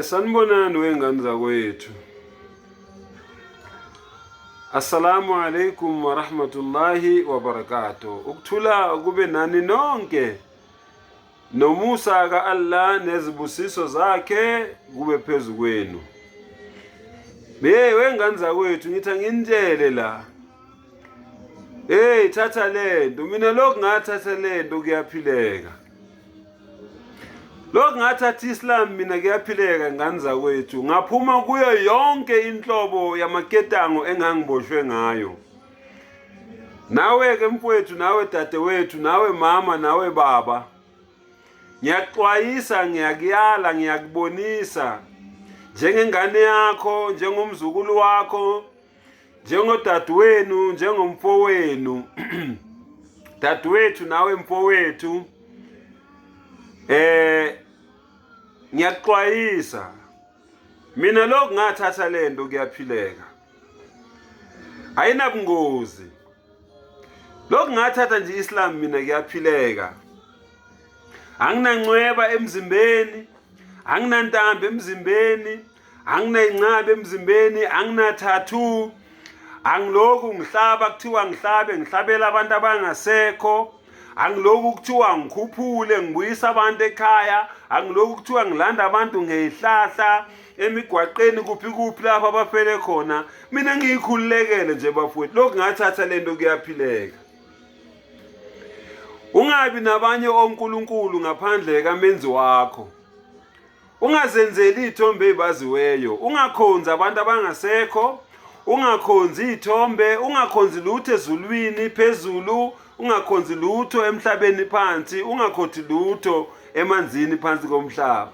Sanibonani wengane zakwethu. Assalamu alaikum wa rahmatullahi wa barakatuh. Ukuthula kube nani nonke. Nomusa ka-Allah nezibusiso zakhe kube phezu kwenu. Hey wengane zakwethu ngithi anginitshele la. Hey thatha lento mina lokhu ngathatha lento kuyaphileka. Lokhu ngathatha Islam mina kuyaphileka ngane zakwethu ngaphuma kuyo yonke inhlobo yamaketango engangiboshwe ngayo. Nawe ke mfowethu nawe dadewethu nawe mama nawe baba ngiyakuxwayisa ngiyakuyala ngiyakubonisa njengengane yakho njengomzukulu wakho njengodadewenu njengomfowenu dadewethu nawe mfowethu eh ngiyakuxwayisa mina lokhu ngathatha lento kuyaphileka ayinabungozi lokhu ngathatha nje Islam mina kuyaphileka anginancweba emzimbeni anginantambo emzimbeni anginayinqabi emzimbeni anginathathu angiloku ngihlaba kuthiwa ngihlabe ngihlabela abantu abangasekho angiloku kuthiwa ngikhuphule ngibuyisa abantu ekhaya angiloku kuthiwa ngilanda abantu ngeyihlahla emigwaqeni kuphi kuphi lapho abafele khona mina ngiyikhululekele nje bafowethu lokhu ngathatha lento kuyaphileka ungabi nabanye onkulunkulu ngaphandle kamenzi wakho Ungazenzeli iy'thombe ey'baziweyo, ungakhonzi abantu abangasekho, ungakhonzi iy'thombe, ungakhonzi lutho ezulwini phezulu, ungakhonzi lutho emhlabeni phansi, ungakhothi lutho emanzini phansi komhlaba.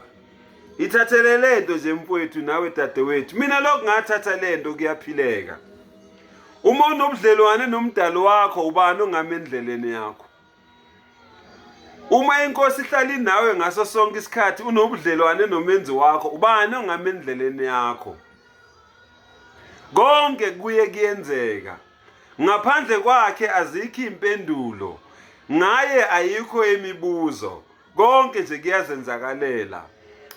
Ithathele lento nje mfowethu nawe dadewethu. Mina lokhu ngathatha lento kuyaphileka. Uma unobudlelwane nomdali wakho ubani ongama endleleni yakho? Uma inkosi ihlala inawe ngaso sonke isikhathi unobudlelwane nomenzi wakho, ubani ongama endleleni yakho? Konke kuye kuyenzeka. Ngaphandle kwakhe azikho impendulo. Ngaye ayikho imibuzo. Konke nje kuyazenzakalela.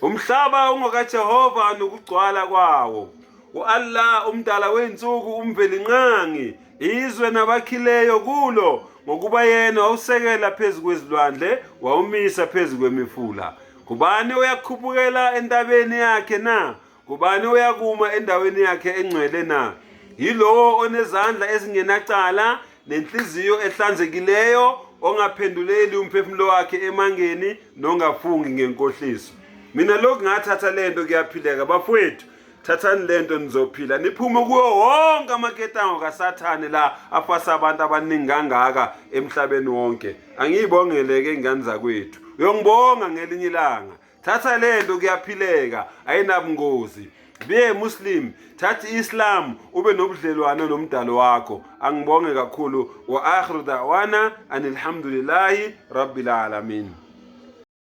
Umhlaba ungokaJehova nokugcwala kwawo. U-Allah umdala wezinsuku umvelinqangi izwe nabakhileyo kulo ngokuba yena wawusekela phezu kwezilwandle wawumisa phezu kwemifula. Kubani oyakhuphukela entabeni yakhe na? Ngubani oyakuma endaweni yakhe engcwele na? Yilowo onezandla ezingenacala nenhliziyo ehlanzekileyo, ongaphenduleli umphefumulo wakhe emangeni nongafungi ngenkohliso. Mina lokhu ngathatha lento kuyaphileka bafowethu. Thathani lento nizophila niphume kuwo wonke amaketango kaSathane la afasa abantu abaningi kangaka emhlabeni wonke. Angiyibongele-ke ingane zakwethu. Uyongibonga ngelinye ilanga. Thatha lento kuyaphileka ayinabungozi. Be Muslim, thatha iIslam ube nobudlelwano nomdalo wakho. Angibonge kakhulu wa akhiru da'wana anilhamdulillahi rabbil alamin.